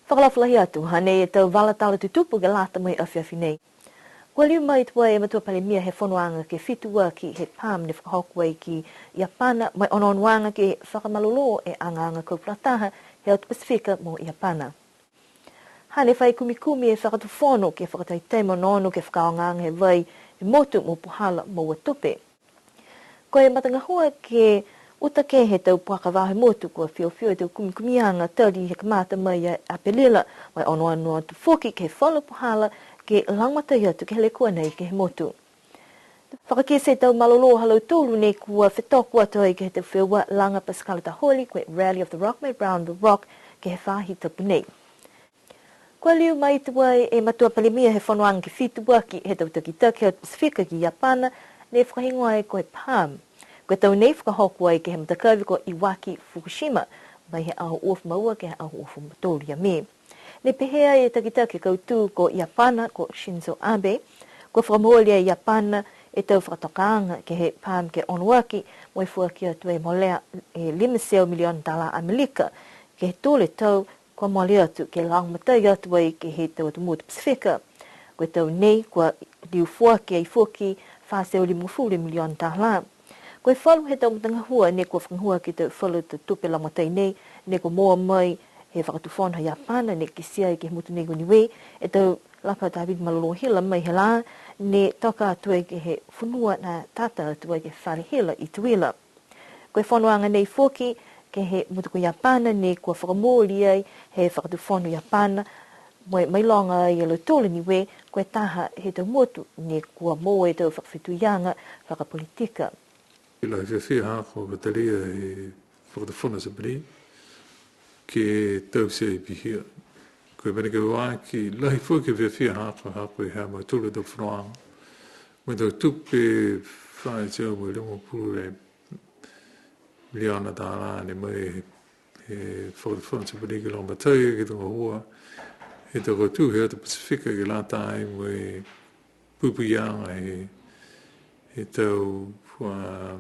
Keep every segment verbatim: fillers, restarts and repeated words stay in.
Fakaalofa lahi atu, hanei e tau vala tala tutupu ke lata mo e afiafi nei. Kua liu mai tuai e Matua Palemia he fonoaga ke fituaki he PALM ne fakahoko ai ki Iapana, mo e onoonoaga ke fakamalolō e agaaga kau fakalataha he atu Pasifika mo Iapana. Hane fai kumikumi e Fakatufono ke fakatatai mo e onoono ke fakaaogaaga he vai he motu mo puhala moua tupe. Ko e matagahua ke uta kehe he tau puaka vao he motu kua fiofio e tau kumikumiaga tali he kamata mai ia Apelila, mo e onoono atu foki ke he falu puhala ke lagomatai atu ke he lekua nei ke he motu. Fakakite e tau malolō ha lautolu ne kua fetoko atu ai ke he tau feua laga pasikala taholi, ko e Rally of the Rock mo e Round the Rock, ke he faahi tapu nei. Kua liu mai tuai e Matua Palemia he fonoaga ke fituaki he tau takitaki he Pasifika ki Iapana, ne fakahigoa ai ko e PALM. Ko e tau nei fakahoko ai ke he matakavi ko Iwaki Fukushima, mai he aho uafulu ma ua ke he aho uafulu ma tolu ia Me. Ne pehē e takitaki kautū ko Iapana, ko Shinzo Abe, kua fakamooli e Iapana e tau fakatokaaga ke he PALM ke onoonoaki, mo e foaki atu e molea e lima e teau miliona tālā Amelika, ke he tolu e tau kua mole atu, ke lagomatai atu ai ke he tau atu motu Pasifika. Ko e tau nei, kua liu foaki ai foki fā e teau limagofulu miliona tālā. Ko e falu he tau matagahua ne kua fakagahua ke he tau falu tau tupe lagomatai nei, ne kua moua mai he Fakatufono ha Iapana, ne kitia ai ke he motu nei ko Niue, e tau lapa tāvili malolō hila mai he lā, ne toka atu ai ke he fonua ne tata atu ai ke he fale hila i Tuila. Ko e fonoaga nei foki, ke he motu ko Iapana, ne kua fakamooli ai he Fakatufono Iapana, mo e mailoga ai e lautolu Niue, ko e taha he tau motu, ne kua moua e tau fakafetuiaga fakapolitika. Lahi e fiafia haaku ka talia e Fakatufono Sapani, ke taute ai pihia. Ko e mena ke ua aki, lahi foki e fiafia haaku, haaku e ha mautolu tau fonoaga. Mo e tau tupe fā e teau mo e limagofulu e miliona tālā ne mai he Fakatufono Sapani ke lagomatai ke he tau gahua he tau kautū he atu Pasifika ke lata ai mo e puipuiaga he, he tau, a,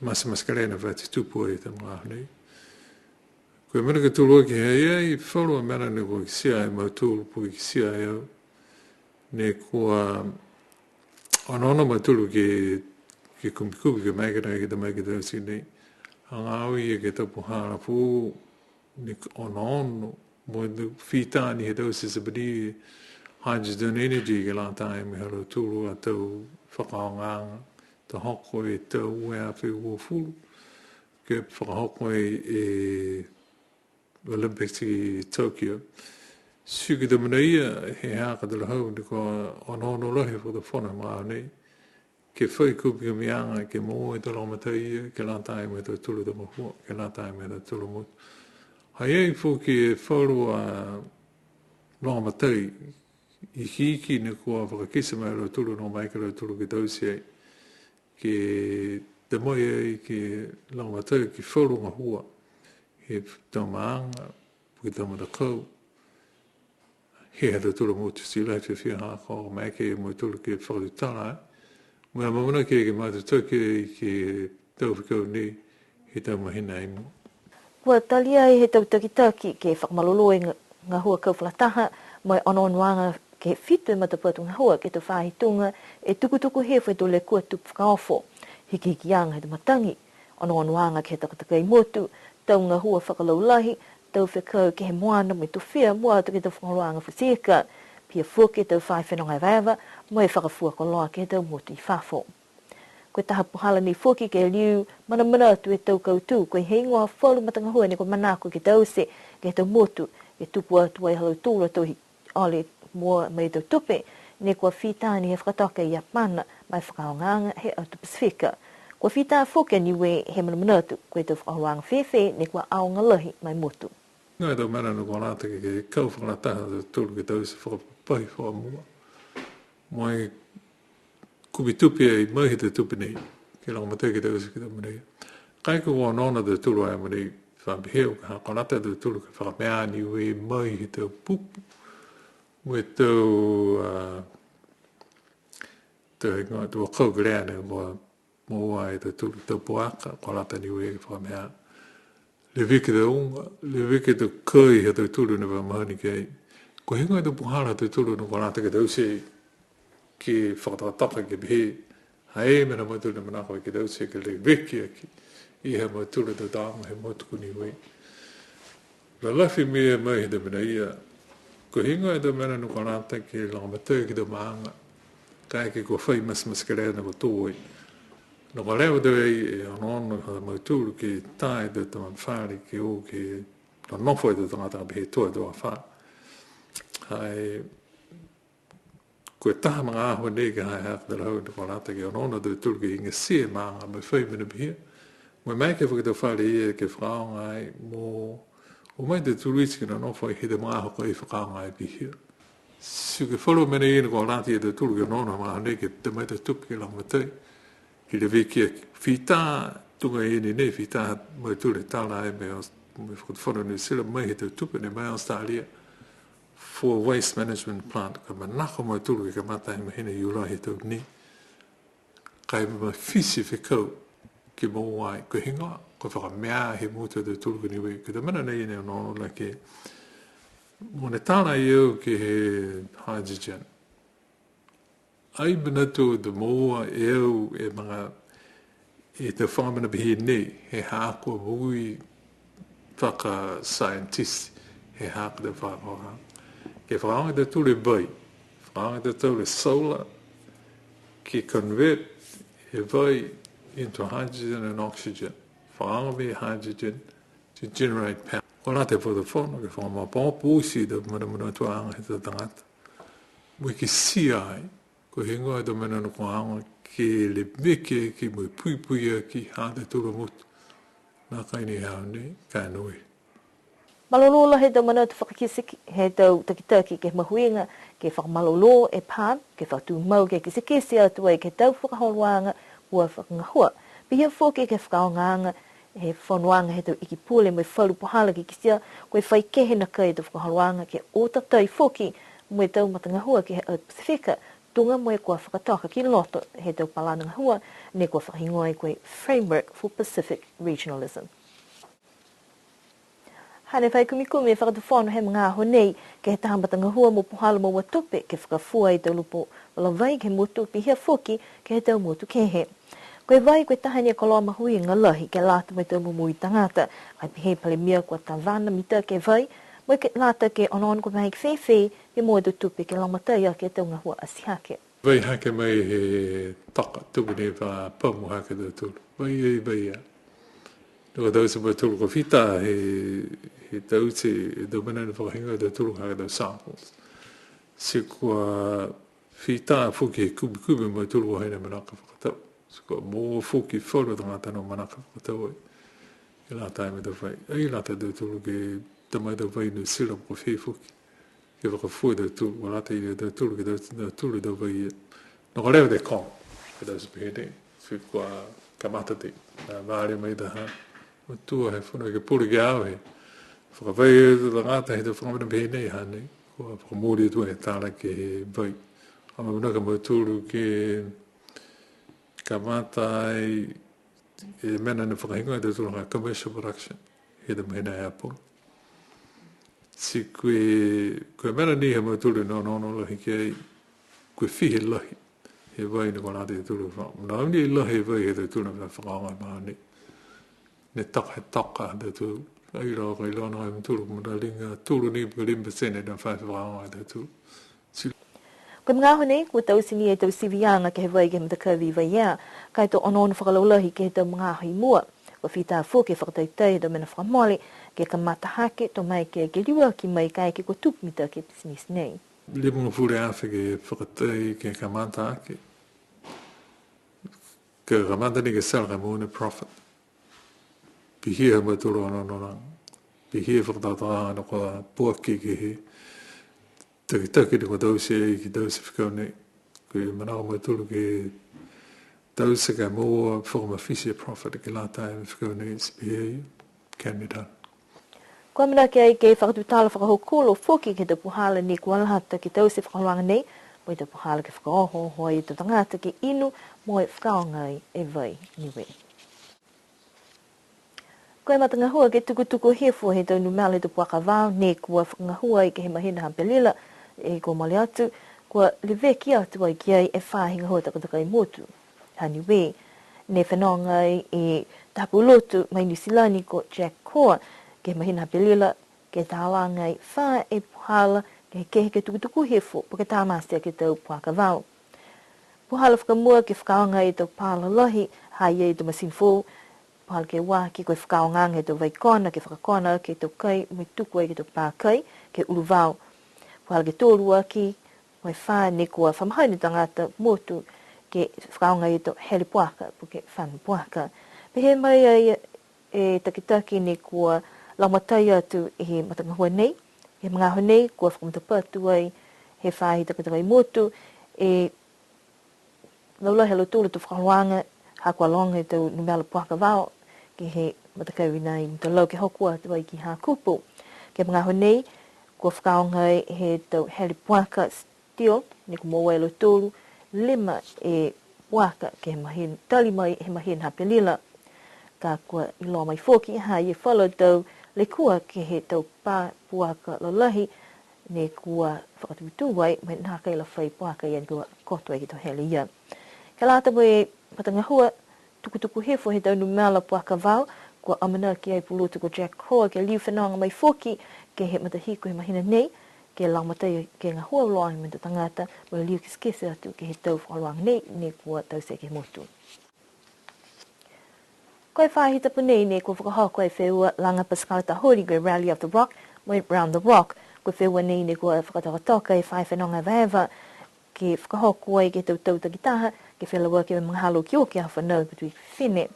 matematekelea ne fa tutupu ai he tau magaaho nei. Ko e mena ke tolu aki, ha i ai falu a mena ne kua kitia e mautolu, po ke kitia e au, ne kua onoono a mautolu ke, ke kumikumi ke maeke nai ke ta mai ke taute nei. Hagaao ia ke he tau puhala foou ne onoono, mo e fita ni he taute Sapani hydrogen energy ke lata ai mo e ha lautolu a tau fakaaogaaga, to hoko e tau ua e afe uafulu, ke fakahoko e, e Olympics i Tokyo. Ti ko e tau mena ia, he ha ka talahau ne kua onoono lahi e Fakatufono he magaaho nei, ke fai kumikumiaga, ke moua e tau lagomatai ia, ke lata ai mo e ha tautolu a tau gahua, ke lata ai mo e ha tautolu a motu. Ha i ai foki e falu a lagomatai ikiiki ne kua fakakite mai e lautolu, ne o mai ke he lautolu ke taute ai, ke ta mai ai ke lagomatai ke he falu gahua, he tau maaga, po ke tau matakau, he ha tautolu a motu. Ti lahi e fiafia haaku ka maeke a mautolu ke fakatutala ai. Mo e amaamanaki ke matutaki ai ke he tau fekau nei, he tau mahina i mua. Kua talia ai he tau takitaki ke fakamalolō e ga-, gahua kau fakalataha, mo e onoonoaga ke he fitu e matapatu gahua ke he tau faahi tuga e tukutuku hifo he tau lekua tupu fakaofo, hikihikiaga he tau matagi, onoonoaga ke he takatakai motu, tau gahua fakalaulahi, tau fekau ke he moana mo e tofia, mua atu ke he tau fakaholoaga futi ika, pihia foki e tau faahi fenoga evaeva, mo e fakafua koloa ke he tau motu i fafo. Ko e taha puhala nei foki ke liu manamanatu e tau kautū, ko e heigoa falu matagahua ne kua manako ke taute ke he tau motu, ke tuku atu ai ha lautolu a tau hi-, ole mua mai e tau tupe, ne kua fita ni he fakatoka e Iapana ma e fakaaogaaga he atu Pasifika. Kua fita foki a Niue he manamanatu, ko e tau fakaholoaga fēfē ne kua aoga lahi ma e motu. Nā e tau mena ne kua lata ke, ke kau fakalataha a tautolu ke taute fakapapahi fakamua. Mo e kumi tupe ai mai he tau tupe nei, ke lagomatai ke taute ke he tau mena ia. Ka e kua onoono a tautolu a mena ia, fa pehē au ka ha kua lata a tautolu ke fakamea a Niue mai he tau pupu. Mo e tau, a, tau, tau akau kelea ne kua moua e tautolu tau puaka, kua lata a Niue ke fakamea. leveki e tau uga, leveki e tau kai ha tautolu ne fa mahani ki ai. Ko e heigoa e tau puhala ha tautolu ne kua lata ke taute ke fakatokatoka ke pehē, ha e mena ha mautolu ne manako ke taute ke leveki aki, i ha mautolu e tau taoga he motu ko Niue. Lalafi mena mai he tau mena ia, ko e heigoa e tau mena ne kua lata ke lagomatai ke he tau maaga, kaeke kua fai matematekelea ne kua tō ai. Ne kua leva e tau e onoono ha mautolu ke tā e tau tama fale ke o ke nonofo e tau tagata ka pehē e tau afā. Ai, ko e taha magaaho nei ke he haaku talahau ne kua lata ke onoono a tautolu ke igatia e maaga mo e fai mena pihia. Mo e maeke foki e tau fale ia ke fakaaoga ai mo, o mai e tau tuluiti ke nonofo ai he tau magaaho ka e fakaaoga ai pihia. Ti ko e falu mena ia ne kua lata ia tautolu ke onoono he magaaho nei ke tamai e tau tupe ke lagomatai. Ke leveki aki, fitā tuga i ni nei, fitā ha mautolu e tala ai mo e Aus-, mo e Fakatufono Niu Sila mai he tau tupe nei mai Australia. For waste management plant, ka manako a mautolu ke kamata he mahina Iulai he tau nei. Ka e mafiti e fekau ke moua ai, ko e heigoa, ko e fakamea he motu ha tautolu ko Niue, ko e tau mena nei ne onoono la ke, mo e tala ia ke he hydrogen. Ai mena tu e moua e au e maga, e tau faga mena pihia nei, he haaku a moui faka-scientist, he haaku a tau fakaaoga. Ke fakaaoga e tautolu e vai, fakaaoga e tautolu e solar, ke convert e vai into hydrogen and oxygen. Fakaaoga mai e hydrogen to generate power. Kua lata e Fakatufono ke fakamaopoopo oti e tau manamanatuaga he tau tagata. Mo e kitia ai, ko e heigoa e tau mena ne kua aoga ke leveki ke mo e puipui aki ha tautolu a motu. Nākai ni he aho nei, ka e nui. Malolō lahi e tau manatu fakakite he tau takitaki ke he mahuiga ke fakamalolō e PALM, ke fakatumau ke kitekite atu ai ke he tau fakaholoaga kua fakagahua. Pihia foki ke he fakaaogaaga he fonoaga he tau iki pule mo e falu puhala ke kitia ko e fai kehe nakai e tau fakaholoaga ke o tatai foki mo e tau matagahua ke he atu Pasifika, tuga mo e kua fakatoka ki loto he tau palana gahua ne kua fakahigoa ai ko e Framework for Pacific Regionalism. Hane fai kumikumi e Fakatufono he magaaho nei ke he taha matagahua mo puhala moua tupe ke fakafua e tau lupo vala vai ke he motu, pihia foki ke he tau motu kehe. Ko e vai ko e taha ni e koloa mahuiga lahi ke lata mo e tau momoui tagata, ka e pehē e Palemia kua tavana mitaki e vai, mo e ke lata ke onoono ko e maeke fēfē ke moua e tau tupe ke lagomatai aki e tau gahua atihake. Vai hake mai he toka, tuku ni fa pamu hake tautolu. Vai ai, vai a. Nō ka taute a mautolu kua fita he, he taute e tau mena ne fakahigoa e tautolu ke he tau samples. Ti kua fita foki he kumikumi a mautolu ko hai ne manako ke fakatau. Ti kua moua foki falu a tagata ne manako ke fakatau ai. Ke lata mo e tau vai. Ai lata a tautolu ke tamai e tau vai Niu Sila mo e fē foki. Ke fakafua e tautolu, kua lata ia e tautolu, ke taute e tautolu e tau vai ia. Nō ka leva e tau koga, ke taute pehē nei, ti kua kamata tei, a, vale mai taha matua he Fono Ekepule ki a au he fakavai e tau tagata he tau faga mena pehē nei, hanei, kua fakamooli atu e tala ke he vai. Amaamanaki a mautolu ke kamata ai e mena ne fakahigoa e tautolu ko e commercial production, he tau mahina he Apo. Ti ko e, ko e mena ni ha mautolu ne onoono lahi ki ai, ko e fiha e lahi he vai ne kua lata e tautolu fa. Mena ni e lahi he vai ha tautolu ne fakaaoga he magaaho nei. Ne toka, he toka ha tautolu. Ai iloa, ka iloa nā ha mautolu, mena liga tolu ni po ke lima pasene ne fa fakaaoga ha tautolu. Ko e magaaho nei, kua taute ni e tau siviaga ke he vai ke he matakavi i Vaiea, ka e to onoono fakalaulahi ke he tau magaaho i mua. Kua fita foki e fakataitai he tau mena fakamole, ke kamata hake, to maeke ke liuaki mai kaeke kua tupu mitaki e pisinisi nei. Limagofulu e afe ke fakatai ke kamata hake. Ke kamata ni ke sell ka moua ni profit. Pihia ha mautolu a onoonoaga. Pihia e fakatokatokaaga ne kua puaki ke he takitaki ne kua taute ai ke taute e fekau nei. Ko e manako ha mautolu ke taute ka moua fakamafiti e profit ke lata mo e fekau nei, ti pihia ia, can be done. Kua amanaki ai ke fakatutala fakahokulo foki ke he tau puhala ne kua lata ke taute e fakaholoaga nei, mo e tau puhala ke fakaohooho ai e tau tagata ke inu mo e fakaaoga ai e vai Niue. Ko e matagahua ke tukutuku hifo he tau numela he tau puaka vao ne kua fakagahua ai ke he mahina ha Apelila, e kua mole atu, kua leveki atu ai ki ai e faahi gahua takatakai motu ha Niue. Ne fenoga ai e taha pulotu mai Niu Silani ko Jack Core ke he mahina ha Apelila, ke talaga ai fā e puhala ke, ke, ke tukutuku hifo, po ke tamate ke he tau puaka vao. Puhala fakamua ke fakaaoga e tau pā lalahi, ha i ai e tau masini foou. Puhala ke ua ke ko e fakaaogaaga e tau vai kona, ke fakakona ke he tau kai, mo e tuku ai ke he tau pā kai, ke he ulu vao. Puhala ke tolu aki, mo e fā ne kua fa mahani e tagata motu, ke fakaaoga e tau hele puaka, po ke fano puaka. Pehē mai ai e takitaki ne kua lagomatai atu e matagahua nei, he magaaho nei kua fakamatapatu ai he faahi takatakai motu, e laulahi ha lautolu a tau fakaholoaga, ha kua loga e tau numela puaka vao, ke he matakavi nai Mutalau ke hoko atu ai ki Hakupu. Ke he magaaho nei, kua fakaaoga ai he tau hele puaka steel, ne kua moua e lautolu, lima e puaka ke he mahina, tali mai he mahina ha Apelila. Ka kua iloa mai foki ha i ai e falu a tau lekua ke he tau pā puaka lalahi, ne kua fakatūtū ai, mo e nākai la fai puaka ia ne kua koto ai ke he tau hele ia. Ke lata mo e matagahua tukutuku hifo he tau numela puaka vao, kua amanaki ai e pulotu ko Jack Core ke liu fenoga mai foki ke he matahiku he mahina nei, ke lagomatai ke gahua auloa mo e tau tagata, mo e liu kitekite atu ke he tau fakaholoaga nei, ne kua taute ke he motu. Ko e faahi tapu nei ne kua fakahoko e feua laga pasikala taholi ko e Rally of the Rock, mo e Round the Rock. Ko e feua nei ne kua fakatokatoka e faahi fenoga evaeva, ke fakahoko ai ke he tau tau takitaha, ke felauaki mo e magahala okioki he aho fanau he patuiki fifine.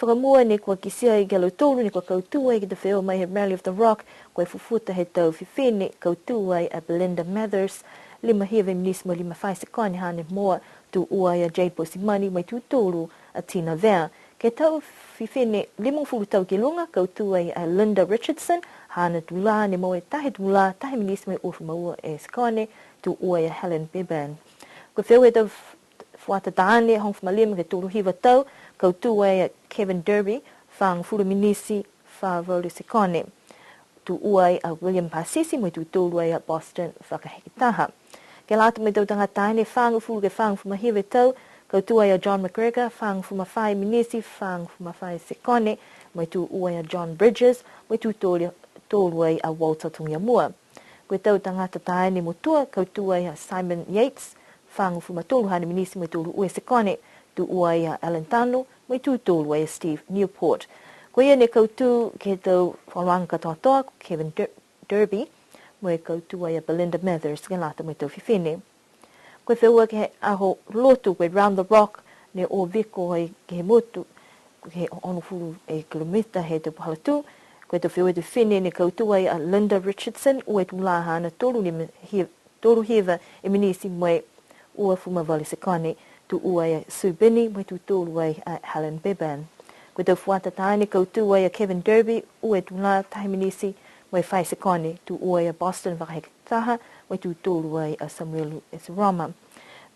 Fakamua ne kua kitia ai ki a lautolu ne kua kautū ai ke he tau feua mai he Rally of the Rock, ko e fufuta he tau fifine, kautū ai a Belinda Mathers, lima hiva e minuti mo e lima fā e sekone haana moua, tū ua ai a Jade Posimani, mo e tū tolu a Tina Vea. Ke he tau fifine limagofulu tau ki luga, kautū ai a Linda Richardson, haana tulā ne moua e taha e tulā, taha e minuti mo e uafulu ma ua e sekone, tū ua ai a Helen Beban. Ko e feua he tau f-, fuata taane, hogofulu ma lima ke tolu hiva tau, kautū ai a Kevin Derby, fāgofulu minuti, fā valu e sekone. Tū ua ai a William Pasisi, mo e tū tolu ai a Boston Fakaheketaha. Ke lata mo e tau tagata taane, fāgofulu ke fāgofulu ma hiva e tau, kautū ai a John McGregor, fāgofulu ma fā e minuti, fāgofulu ma fā e sekone, mo e tū ua ai a John Bridges, mo e tū tolu, tolu ai a Walter Tugiamua. Ko e tau tagata taane motua, kautū ai a Simon Yates, fāgofulu ma tolu haana minuti mo e tolu ua e sekone, tū ua ai a Alan Tano, mo e tū tolu ai a Steve Newport. Ko ia ne kautū ke he tau fakaholoaga katoatoa, ko Kevin Der-, Derby, mo e kautū ai a Belinda Mathers, ke lata mo e tau fifine. Ko e feua ke he aho Lotu, ko e Round the Rock, ne o viko ai ke he motu, ke he onogofulu e kilomita he tau puhala tū. Ko e tau feua he tau fifine ne kautū ai a Linda Richardson, ua e tulā haana, tolu lima hi-, tolu hiva e minuti mo e uafulu ma valu e sekone, tū ua ai a Sue Binney, mo e tū tolu ai a Helen Beban. Ko e tau fuata taane kautū ai a Kevin Derby, ua e tulā, taha e minuti mo e fā e sekone, tū ua ai a Boston Fakaheke- taha, mo e tū tolu ai a Samuelu Eseroma.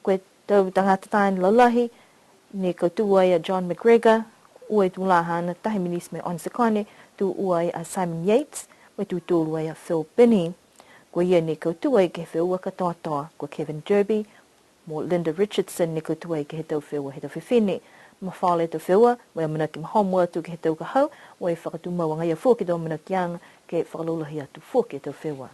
Ko e tau tagata taane lalahi, ne kautū ai a John McGregor, ua e tulā haana, taha e minuti mo e ono e sekone, tū ua ai a Simon Yates, mo e tū tolu ai a Phil Binney. Ko ia ne kautū ai ke he feua katoatoa, ko Kevin Derby, mo Linda Richardson ne kautū ai ke he tau feua he tau fifine. Mafola e tau feua, mo e amanaki mahomo atu ke he tau ka hau, mo e fakatumau agaia foki e tau amanakiaga, ke fakalaulahi atu foki e tau feua.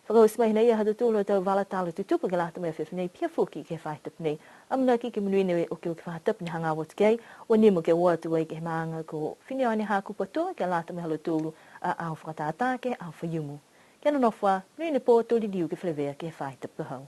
Fakaoti mai hinei ha tautolu a tau vala tala tutupu ke lata mo e afiafi nei, pihia foki ke he faahi tapu nei. Amanaki ke monuina e okioki faahi tapu ne hagaao atu ki ai, ua nimo ke o atu ai ke he maaga ko Fineone Hakupu Atua, ke lata mo e ha lautolu a aho fakatātā ke he aho Faiumu. Kia nonofo ā, monuina e pō, to liliu ke feleveia ke he faahi tapu ka hau.